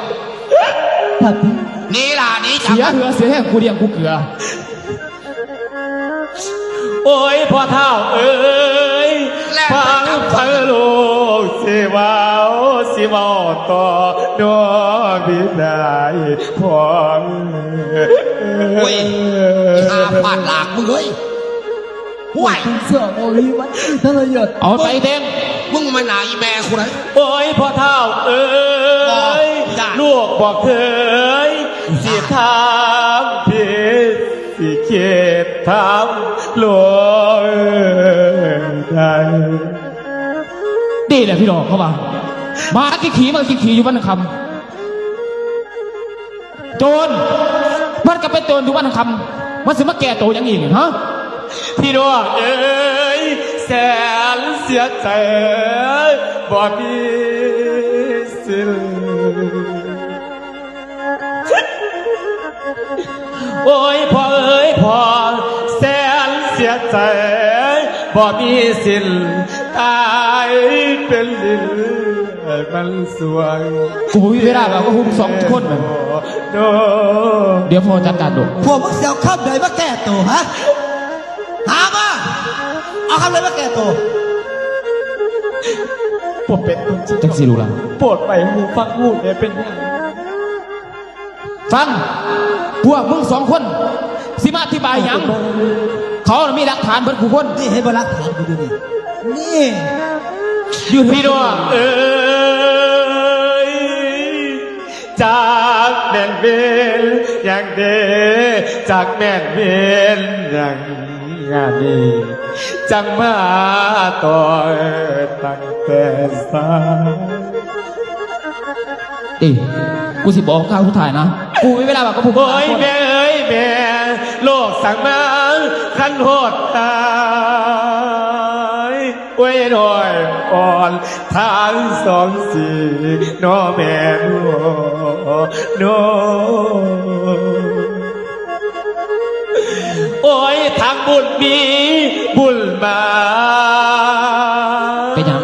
ນີ້ລະ ນີ້ ເສຍເຫື່ອເສຍແຮງ ກູລ້ຽງກູເກືອ ໂອ້ຍ ພໍ່ທ້າວເອີຍ ຟັງເພິ່ນລູກຊິເວົ້າ ຊິເວົ້າຕໍ່ນ້ອງບິດາພໍ່ ໂອ້ຍ ອີ່ຫ່າຟາດຫຼາກມຶງເອີຍ ຫ້ວຍ ເສືອໂອລີມັນອີທະລະຍດ ເອົາໄປເຕັງ ມຶງມາໜ້າອີ່ແມ່ກູໄດ໋ ໂອ້ຍ ພໍ່ທ້າວເອີຍ ລູກບໍ່ເຄີຍຊິທຳຜິດ ຊິຄິດທຳໂລຍໄດ້ ດີແຫຼະພີ່ນ້ອງເຂົາວ່າ ໝາຂີ້ຂີ້ມັນຂີ້ຂີ້ຢູ່ວັນຄຳ ໂຈນ ມັນກໍເປັນໂຈນຢູ່ວັນຄຳ ມັນຊິມາແກ້ໂຕຫຍັງອີກນີ້ ຮະ ພີ່ນ້ອງເອີຍ ແສນເສຍໃຈບໍ່ມີສິນ ໂອ້ຍ ພໍ່ເອີຍ ພໍ່ ແສນເສຍໃຈບໍ່ມີສິນ ຕາຍເປັນລິນມັນສວຍ ກູບໍ່ມີເວລາເວົ້າກັບພວກມຶງສອງຄົນນັ້ນ ດຽວພໍ່ຈັດການໂດດ ພວກມຶງຊິເອົາຄຳໃດມາແກ້ໂຕ ຮະ? ຫາມາ ເອົາຄຳໃດມາແກ້ໂຕ? ບໍ່ເປັນ ຈັ່ງຊີ້ລູກຫຼານ ໂປດໄປຫູຟັງຫູແດ່ ເປັນຫຍັງ? ຟັງ ພວກມຶງສອງຄົນຊິມາອະທິບາຍຫຍັງ ເຂົາມີຫຼັກຖານເບິດທຸກຄົນ ນີ້ເຫັນບໍ່ ຫຼັກຖານກູຢູ່ນີ້ ນີ້ ຢູ່ ພີ່ນ້ອງເອີຍ ຈັກແມ່ນເວນຫຍັງເດ ຈັກແມ່ນເວນຫຍັງ ງານນີ້ຈັ່ງມາຕໍ່ຕັ້ງແຕ່ສາ ເອີ ກູຊິບອກຄຳສຸດທ້າຍນະ ກູມີເວລາເວົ້າກັບພວກ ໂອ້ຍ ແມ່ເອີຍແມ່ ໂລກສ້າງມາຄັນໂຫດຮ້າຍ ໂອ້ຍ ນ້ອຍອ່ອນທາງສອງສີ ນ້ອແມ່ນ້ອ ໂອ້ຍ ທັງບຸນມີບຸນມາ ເປັນຫຍັງ?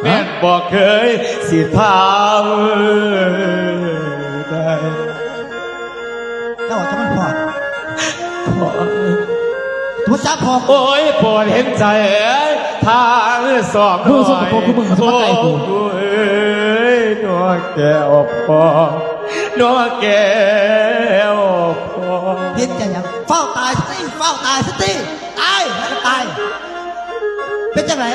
ແມ່ນບໍ່ເຄີຍຊິຖາມໄດ້ ເຈົ້າຈະມັນພອດ ພອດ ໂອ້ຍ ໂປດເຫັນໃຈທາງສອງ ມືສະກະປົກຄືມຶງ ມັນຊິມາໃກ້ກູ ໂອ້ຍ ນ້ອຍແກ້ວພໍ່ ນ້ອຍແກ້ວພໍ່ ເຫັນໃຈຫຍັງ? ຟ້າວຕາຍຊະຕິ ຟ້າວຕາຍຊະຕິ ຕາຍ ໃຫ້ມັນຕາຍ ເປັນຈັ່ງໃດ?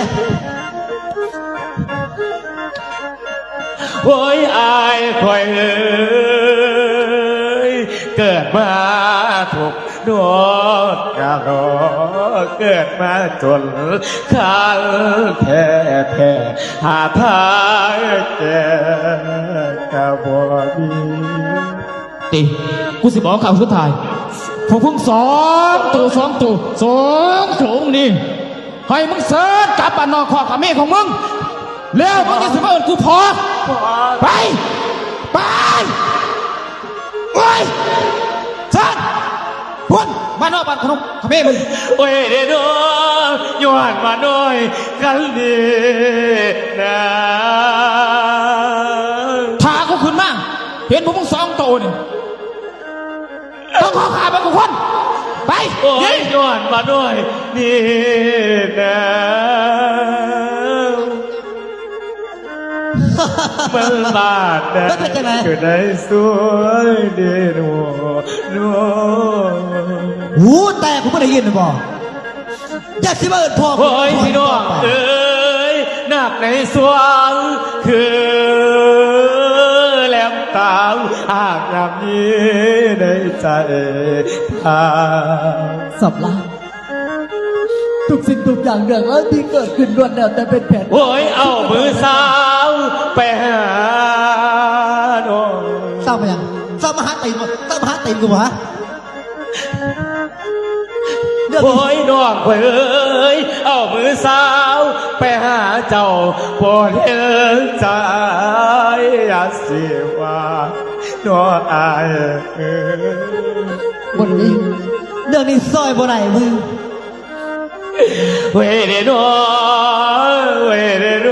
ໂອ້ຍ ອ້າຍຂ້ອຍເອີຍ ເກີດມາທຸກ ດອກກະລໍ ເກີດມາຈົນຄັນແທ້ໆ ຫາທາງແກ້ກະບໍ່ມີ ຕິ ກູຊິບອກຄຳສຸດທ້າຍ ພວກມຶງສອງໂຕ ສອງໂຕ ສອງໂຕນີ້ ໃຫ້ມຶງເຊີນກັບບ້ານນອກຄອກກະເມຂອງມຶງ ແລ້ວມຶງຈັ່ງຊິມາເອີ້ນກູພໍ່ ໄປ ໄປ ໂອ້ຍ ເຊີນ ພຸ້ນ ມານອກບ້ານຂະໜົມຂະເມມຶງ ໂອ້ຍ ເດໂດ ຍ້ອນມານ້ອຍກັນນີ້ນາ ຖ້າກູຂຶ້ນມາ ເຫັນພວກມຶງສອງໂຕນີ້ ຕ້ອງຂໍຂ້າໄປທຸກຄົນ ໄປ ໂອ້ຍ ໜີ ຍ້ອນມານ້ອຍນີ້ນາ ມັນບາດນະ ເປັນຈັ່ງໃດ? ຢູ່ໃນສວນເດໂນ ໂນ ຫູແຕກ ຜູ້ບໍ່ໄດ້ຍິນບໍ່? ຢ່າຊິມາເອີ້ນພໍ່ ໂອ້ຍ ພີ່ນ້ອງເອີຍ ນັກໃນສວງຄືແຫຼມຕາວ ຫາກຍັງມີໃນໃຈທ່ານ ສຳລານ ທຸກສິ່ງທຸກຢ່າງເລື່ອງລາວທີ່ເກີດຂຶ້ນລ້ວນແລ້ວແຕ່ເປັນແຜນ ໂອ້ຍ ເອົາມືສາວໄປຫານ້ອງ ສາວມາຫຍັງ? ສາວມາຫາຕີນບໍ່? ສາວມາຫາຕີນກູບໍ່ຫະ? ໂອ້ຍ ນ້ອງຂ້ອຍເອີຍ ເອົາມືສາວໄປຫາເຈົ້າ ບໍ່ເຫັນໃຈ ຢ່າຊິວ່ານ້ອງອ້າຍເອີຍ ບົດນີ້ ເລື່ອງນີ້ຊ່ອຍບໍ່ໄດ້ເວີຍ ເວເດໂນ ເວເດໂນ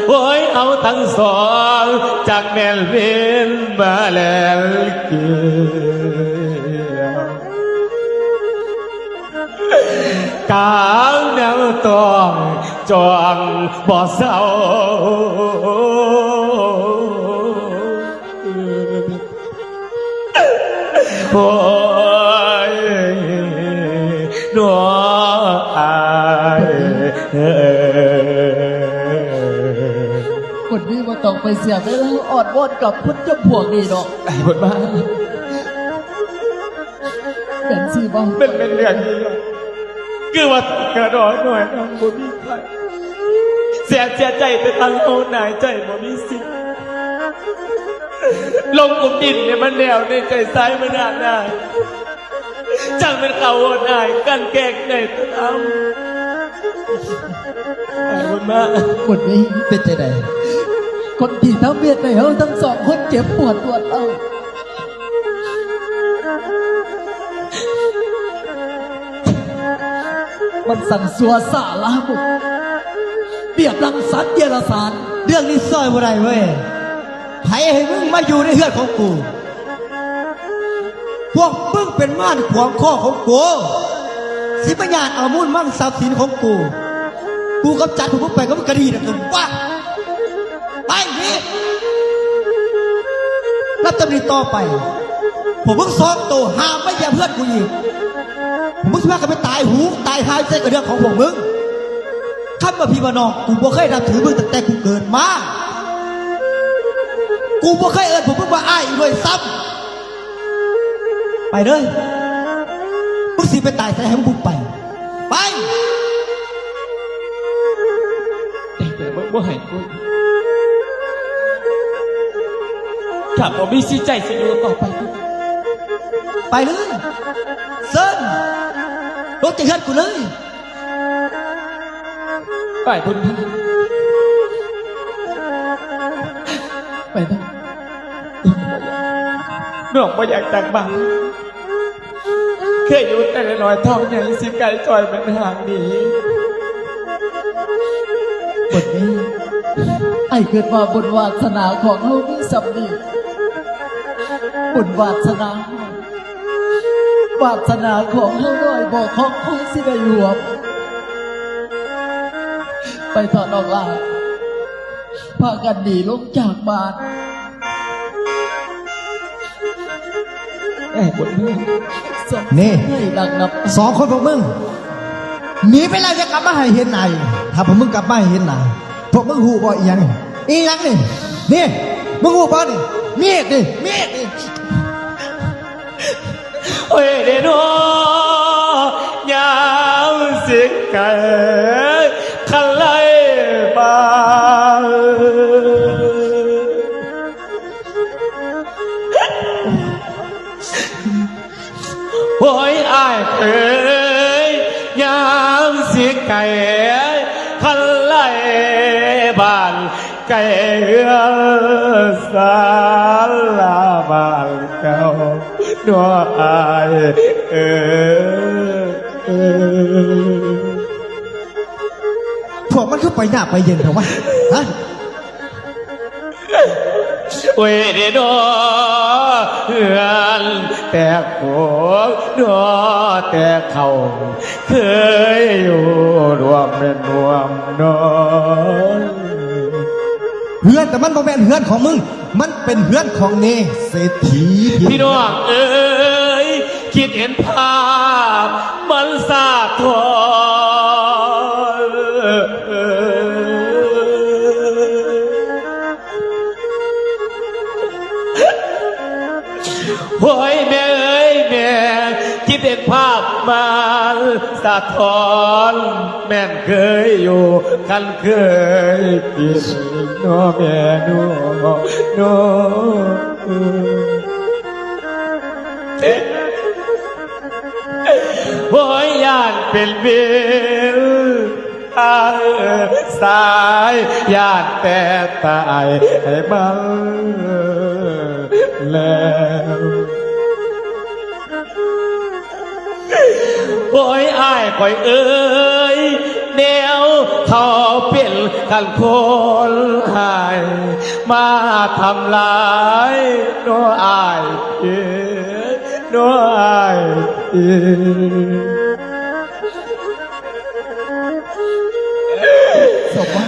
ໂອ້ຍ ເຮົາທັງສອງ ຈັກແມ່ນເວນມາແລ່ນກ່ຽວ ກາງແນວຕ້ອງຈ້ອງບໍ່ເຊົາ ໂອ້ຍ ນ້ອງອ້າຍເອີຍ ຄົນນີ້ບໍ່ຕ້ອງໄປເສຍເວລາອ້ອນວອນກັບຄົນຈຳພວກນີ້ດອກ ໄອ້ບົດບ້າ ແມ່ນຊິບໍ່? ແມ່ນ ແມ່ນເລື່ອງນີ້ດອກ ຄືວ່າກະດອກນ້ອຍນຳບໍ່ມີໃຜ ເສຍ ເສຍໃຈແຕ່ທາງເຮົານາຍໃຈບໍ່ມີສິດ ລົງກຸມດິນໃຫ້ມັນແນວໃນໃຈຊາຍມານານາ ຈັ່ງແມ່ນເຂົາໂຫດຮ້າຍກັ່ນແກງໃນຕະນຳ ອ້າຍບຸນມາ ບຸນມີ ເປັນຈັ່ງໃດ? ຄົນທີ່ທຳເຮັດໃຫ້ເຮົາທັງສອງຄົນເຈັບປວດປວດເອົາ ມັນຊ່າງຊົ່ວຊ້າຫຼ້າໝົດ ປຽບດັ່ງສັດເດຍລະສານ ເລື່ອງນີ້ຊ່ອຍບໍ່ໄດ້ເວີຍ ໃຜໃຫ້ມຶງມາຢູ່ໃນເຮືອນຂອງກູ? ພວກມຶງເປັນມານຂວາງຄໍຂອງກູ ຊິມາຍາດເອົາມູນມັງຊັບສິນຂອງກູ ກູກຳຈັດພວກມຶງໄປກໍມັນກະດີນະ ກະວ່າ ໄປໜີ ນັບແຕ່ມື້ນີ້ຕໍ່ໄປ ພວກມຶງສອງໂຕຫ້າມມາຢ້ຽມເຮືອນກູອີກ ພວກມຶງຊິພາກັນໄປຕາຍຫູຕາຍຫາໃສກໍເລື່ອງຂອງພວກມຶງ ຄຳວ່າພີ່ວ່ານ້ອງ ກູບໍ່ເຄີຍນັບຖືມຶງຕັ້ງແຕ່ກູເກີດມາ ກູບໍ່ເຄີຍເອີ້ນພວກມຶງວ່າອ້າຍອີກດ້ວຍຊ້ຳ ໄປເລີຍ ມຶງຊິໄປຕາຍໃສໃຫ້ມຶງພຸ້ນໄປ ໄປ ແຕ່ເມື່ອມຶງບໍ່ໃຫ້ກູ ຂ້າບໍ່ມີສິດໃຈຊິຢູ່ຕໍ່ໄປ ໄປເລີຍ ເຊີນ ລົງຈາກເຮືອນກູເລີຍ. ໄປບຸນພາ ໄປເດີ ນ້ອງບໍ່ຢາກ ນ້ອງບໍ່ຢາກຈາກບ້ານ. ເຄີຍຢູ່ແຕ່ນ້ອຍເທົ່າໃຫຍ່ ຊິໄກຕ້ອຍແມ່ນຫ່າງໜີ. ບົດນີ້ ອ້າຍຄິດວ່າບຸນວາສະໜາຂອງເຮົາມີສ່ຳນີ້. ບຸນວາສະໜາ ວາສະໜາຂອງເຮົານ້ອຍບໍ່ຄອງພໍຊິໄດ້ຮ່ວມ. ໄປເຖາະນ້ອງຫຼ້າ ພາກັນໜີລົງຈາກບ້ານ. ເອີຍ ບຸນເອີຍ ນີ້ ໃຫ້ດັງນຳ ສອງຄົນພວກມຶງ ໜີໄປແລ້ວຢ່າກັບມາໃຫ້ເຫັນໜ້າອີກ. ຖ້າພວກມຶງກັບມາໃຫ້ເຫັນໜ້າ ພວກມຶງຮູ້ບໍ່ອີ່ຫຍັງນີ້? ອີ່ຫຍັງນີ້? ນີ້ ມຶງຮູ້ບໍ່ນີ້? ມີດນີ້ ມີດນີ້. ໂອ້ຍເດໂນ ຍາມຊິໄກຄັນໄລບາງ ໂອ້ຍອ້າຍເອີຍ ຍາມຊິໄກຄັນໄລບາງ ໃກ້ເຮືອນສາລາບ້ານເກົ່າ ນ້ອງອ້າຍເອີຍ. ພວກມັນຄືໄປຍາກໄປເຢັນແທ້ວະ ຮະ? ໂອ້ຍເດໂນ ເຮືອນແຕ່ໂຄກ ໂນແຕ່ເຂົາ ເຄີຍຢູ່ຮ່ວມແມ່ນຮ່ວມນອນ. ເຮືອນ ແຕ່ມັນບໍ່ແມ່ນເຮືອນຂອງມຶງ ມັນເປັນເຮືອນຂອງເນເສດຖີ. ພີ່ນ້ອງເອີຍ ຄິດເຫັນພາບມັນສາດຖອນ. ໂອ້ຍແມ່ເອີຍແມ່ ຄິດເຫັນພາບມັນສະທ້ອນ ແມ່ນເຄີຍຢູ່ຄັນເຄີຍກິນ ເນາະແມ່ເນາະ ເນາະ. ໂອ້ຍ ຢ້ານເປັນເວນ ອ້າຍສາຍ ຢ້ານແຕ່ຕາຍໃຫ້ມັນແລ້ວ. ໂອ້ຍ ອ້າຍຂ້ອຍເອີຍ ແນວເຂົາເປັນຄັນຄົນຮ້າຍ ມາທຳລາຍເນາະອ້າຍເອີຍ ເນາະອ້າຍເອີຍ.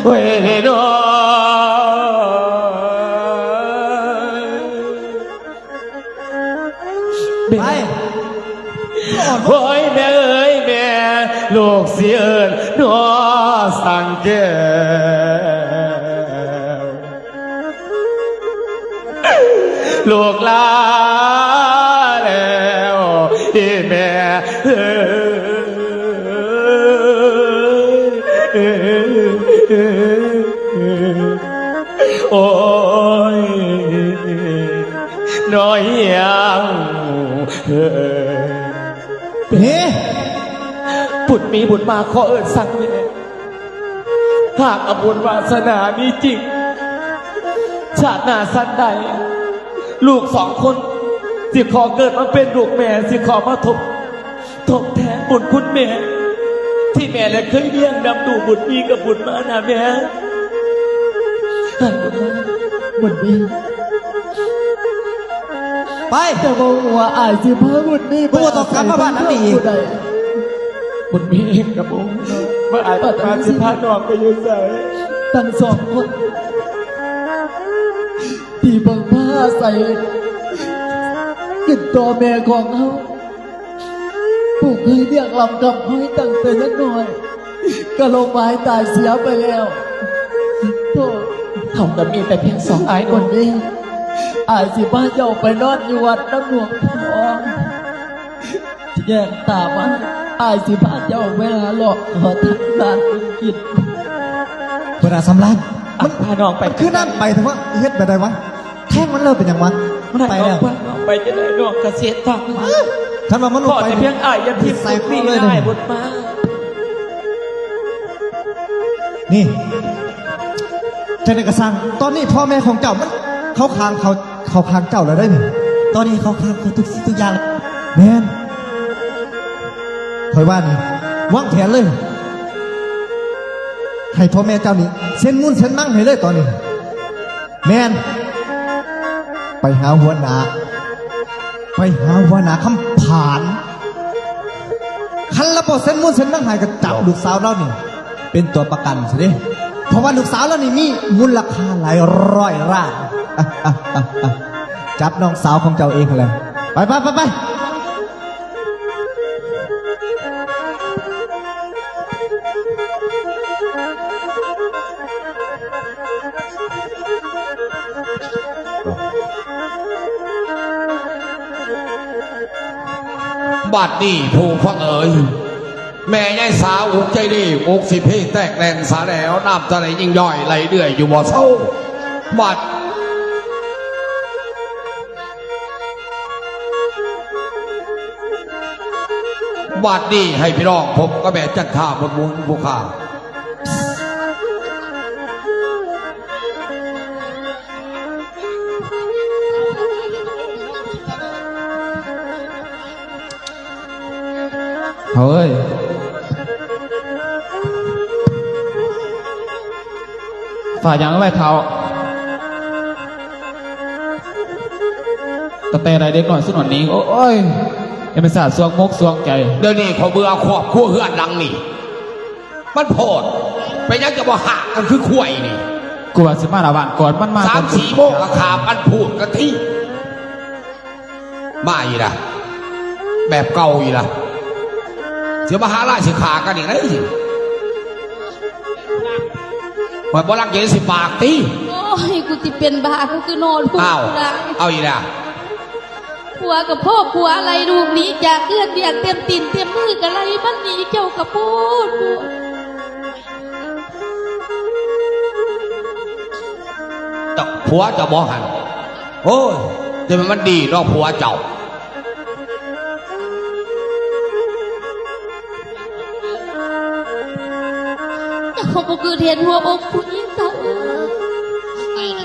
ໂອ້ຍເນາະ ໄປ ໂອ້ຍແມ່ເອີຍແມ່ ລູກຊິເອີ້ນເນາະສັງແກ້ວ. ລູກລາແລ້ວອີ່ແມ່ເອີຍ ໂອ້ຍ ນ້ອຍຫຍັງເອີຍ. ເອີ ບຸນມີບຸນມາ ຂໍເອີ້ນສັກແນ່. ຫາກວ່າບຸນວາສະໜາມີຈິງ ຊາດໜ້າຊາດໃດ ລູກສອງຄົນຊິຂໍເກີດມາເປັນລູກແມ່ ຊິຂໍມາທົບ ທົດແທນບຸນຄຸນແມ່ ທີ່ແມ່ໄດ້ເຄີຍລ້ຽງນຳດູບຸນມີກັບບຸນມານະແມ່. ໃຫ້ບຸນມາ ບຸນມີ ໄປ ແຕ່ບໍ່ຮູ້ວ່າອ້າຍຊິພາບຸນມີໄປ ບໍ່ຕ້ອງກັບມາບ້ານຫຼັງນີ້ອີກ. ບຸນມີເອງກໍບໍ່ຮູ້ວ່າອ້າຍ ປະມານຊິພານ້ອງໄປຢູ່ໃສ. ທັງສອງຄົນທີ່ເບິ່ງພາອາໄສຂຶ້ນຕໍ່ແມ່ຂອງເຮົາ ຜູ້ເຄີຍລ້ຽງລ້ຳຄ້ຳຮອຍຕັ້ງແຕ່ຍັງນ້ອຍ ກໍລົ້ມຫາຍຕາຍເສຍໄປແລ້ວ. ໂທດ ເຮົາກໍມີແຕ່ພຽງສອງອ້າຍນ້ອງ. ອ້າຍຊິພາເຈົ້າໄປນອນຢູ່ວັດນຳຫຼວງພໍ່ ແຍກຕາມາ ອ້າຍຊິພາເຈົ້າໄປຫາເລາະຂໍທານ ຮ້ານກິນ. ເວລາສຳລານ ມັນ ພານ້ອງໄປ ມັນຄືນັ້ນໄປແທ້ວະ ເຮັດແບບໃດວະ? ແທງມັນເລີຍ ເປັນຫຍັງວະ? ມັນໄປແລ້ວ. ໄປ ໄປຈັ່ງໃດນ້ອງກະເສຍຕັງ. ຄັນວ່າມັນລົງໄປ ຂໍແຕ່ພຽງອ້າຍຢ່າຖິ້ມ ໃສ່ຄໍເລີຍເດີ. ນີ້ ຈັ່ງໃດກະຊ່າງ ຕອນນີ້ພໍ່ແມ່ຂອງເຈົ້າມັນເຂົ້າຂ້າງ ເຂົ້າ ເຂົ້າຂ້າງເຈົ້າແລ້ວເດ້ນີ້. ຕອນນີ້ເຂົ້າຂ້າງຂ້ອຍທຸກສິ່ງທຸກຢ່າງ. ແມ່ນ. ຂ້ອຍວ່ານີ້ ວາງແຜນເລີຍ ໃຫ້ພໍ່ແມ່ເຈົ້ານີ້ເຊັນມູນເຊັນມັງໃຫ້ເລີຍຕອນນີ້. ແມ່ນ. ໄປຫາຫົວໜ້າ ໄປຫາຫົວໜ້າຄຳຜານ. ຄັນລາວບໍ່ເຊັນມູນເຊັນມັງໃຫ້ ກະຈັບລູກສາວລາວນີ້ເປັນຕົວປະກັນຊະເດ້. ເພາະວ່າລູກສາວລາວນີ້ມີມູນລະຄ່າຫຼາຍຮ້ອຍລ້ານ. ຈັບນ້ອງສາວຂອງເຈົ້າເອງຫັ້ນແຫຼະ. ໄປ ໄປ ໄປ ໄປ. ບັດນີ້ຜູ້ຟັງເອີຍ ແມ່ຍາຍສາອຸກໃຈດີ ອົກຊິເພແຕກແລ່ນສາແລ້ວ ນ້ຳຕາໄຫຼຍິ່ງຍ້ອຍໄຫຼເລື້ອຍຢູ່ບໍ່ເຊົາ. ບັດ ບັດນີ້ໃຫ້ພີ່ນ້ອງພົບກັບແມ່ຈັນທາບຸນມຸງຜູ້ຂ້າ. ເຮົາເອີຍ ຝາກຫຍັງໄວ້ເຖົ້າ ຕັ້ງແຕ່ໄດ້ເດັກນ້ອຍສຸດໜ້ອຍນີ້ ໂອ້ຍ ຍັງເປັນຊາດສວງມົກສວງໃຈ. ດຽວນີ້ຂ້ອຍເບື່ອຄອບຄົວເຮືອນຫຼັງນີ້ ມັນໂພດ ເປັນຫຍັງຈະບໍ່ຫາກກັນຄືຄວາຍນີ້? ກູວ່າຊິມາລະຫວ່າງກ່ອນ ມັນມາ ສາມສີ່ໂມງກະຂ້າມກັນໂພດກັນທີ. ມາອີກລະ ແບບເກົ່າອີກລະ ຊິມາຫາລາຍຊິຂ້າກັນອີກໄດ໋. ຂ້ອຍບໍ່ລັກເຢັນຊິປາກຕິ. ໂອ້ຍ ກູຊິເປັນບ້າ ກູຄືນອນທຸກ ອ້າວ ເອົາອີກລະ. ຜົວກະພໍ່ຜົວໄລ່ລູກໜີຈາກເຮືອນ ວຽກເຕັມຕີນເຕັມມືກະໄລ່ມັນໜີ ເຈົ້າກະໂພດ. ເຈົ້າ ຜົວເຈົ້າບໍ່ຫັ້ນ? ໂອ້ຍ ຈະແມ່ນມັນດີເນາະຜົວເຈົ້າ. ເຈົ້າບໍ່ຄິດເຫັນຫົວອົກຜູ້ຍິງເຈົ້າເອີຍ.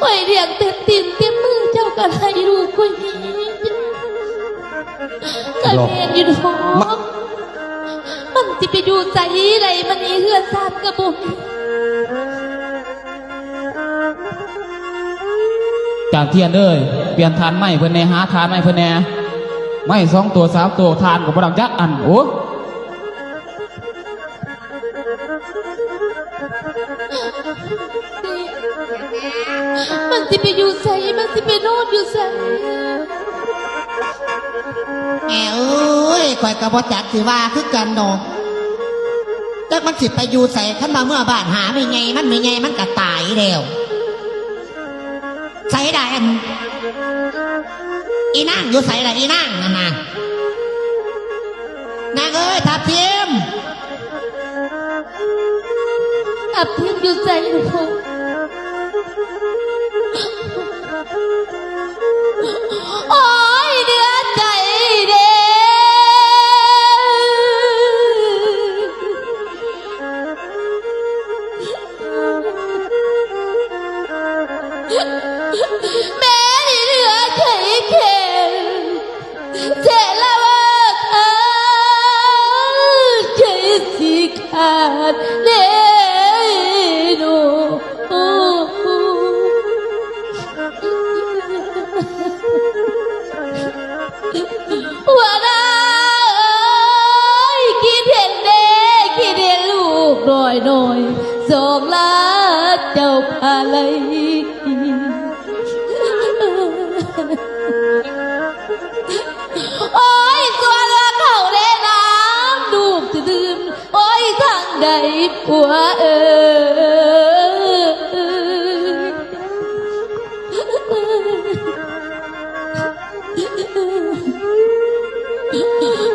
ຂ້ອຍລ້ຽງເຕັມຕີນເຕັມມື ເຈົ້າກະໄລ່ລູກຂ້ອຍໜີ. ກະແມ່ນຢູ່ດອກ. ມັນຊິໄປຢູ່ໃສໄດ້ ມັນໜີເຮືອນຊານກະບໍ່ມີ. ຈານທຽນເອີຍ ປ່ຽນຖ່ານໃໝ່ເພິ່ນແດ່ ຫາຖ່ານໃໝ່ເພິ່ນແດ່. ໄມ້ສອງໂຕສາມໂຕ ຖ່ານກະບໍ່ດັງຈັກອັນ. ໂອ້ ມັນຊິໄປຢູ່ໃສ ມັນຊິໄປນອນຢູ່ໃສ? ແມ່ເອີຍ ຂ້ອຍກະບໍ່ຈັກຊິວ່າຄືກັນດອກ. ຈັກມັນຊິໄປຢູ່ໃສ ຄັນວ່າເມືອບ້ານຫາແມ່ໃຫຍ່ມັນ ແມ່ໃຫຍ່ມັນກະຕາຍແລ້ວ. ໃສລະ ອັນ ອີນາງຢູ່ໃສລະ ອີນາງຫັ້ນນະ? ນາງເອີຍ ທັບທິມ ທັບທິມຢູ່ໃສລູກ? ໂອ້ຍ ເດືອດໃຈເດ້. ແມ່ນີ້ເຫຼືອໃຈແຂງ ແທ້ລະວ່າຂາດໃຈຊິຂາດເດ້ໂນ. ຫົວໜ້າເອີຍ ຄິດເຫັນເດ້ ຄິດເຫັນລູກນ້ອຍໆ ສອງລາເຈົ້າພາໄລ. ໂອ້ຍ ສ່ວນວ່າເຂົ້າແລະນ້ຳ ລູກຈະດື່ມ ໂອ້ຍ ທາງໃດຜົວເອີຍ?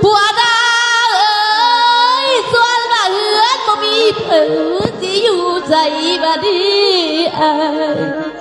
ຜົວໜ້າເອີຍ ສ່ວນວ່າເຮືອນບໍ່ມີເພິ່ນ ຊິຢູ່ໃສບາດນີ້ອ້າຍ?